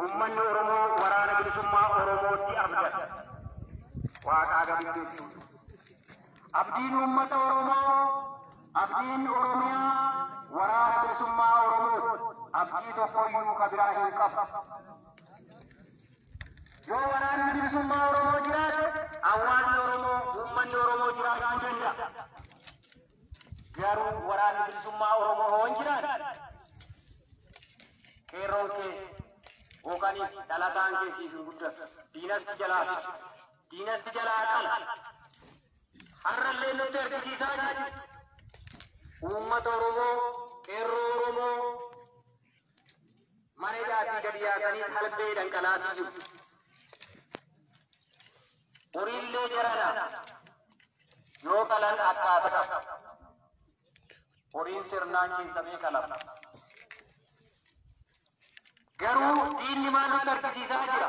Uummanni Oromoo waraana bilisummaa Oromootti abdata. Waaqaa gaditti jechuudha. Abdiin uummata Oromoo, abdiin Oromiyaa waraana bilisummaa Oromooti. Abdii tokkoyyuu ka biraa hin qabu. Yoo waraanni bilisummaa Oromoo jiraate, hawaasni Oromoo, uummanni Oromoo jiraachuu danda'a. Garuu waraanni bilisummaa Oromoo hoo hin jiraanne, qeerroon kee yookaan dhalataan kee siif hin guddatu. Diinasti jalaa diinasti jalaa qala. Har'allee nutti argisiisaa jiru. Uummata Oromoo, qeerroo Oromoo mana hidhaatii gadi yaasanii talbee dhangalaatii jiru. Horiillee jarana yoo qalan akkaataa qaba. Horiin sirnaan ciibsamee qalama. Garuu diinni maal nutti argisiisaa jira?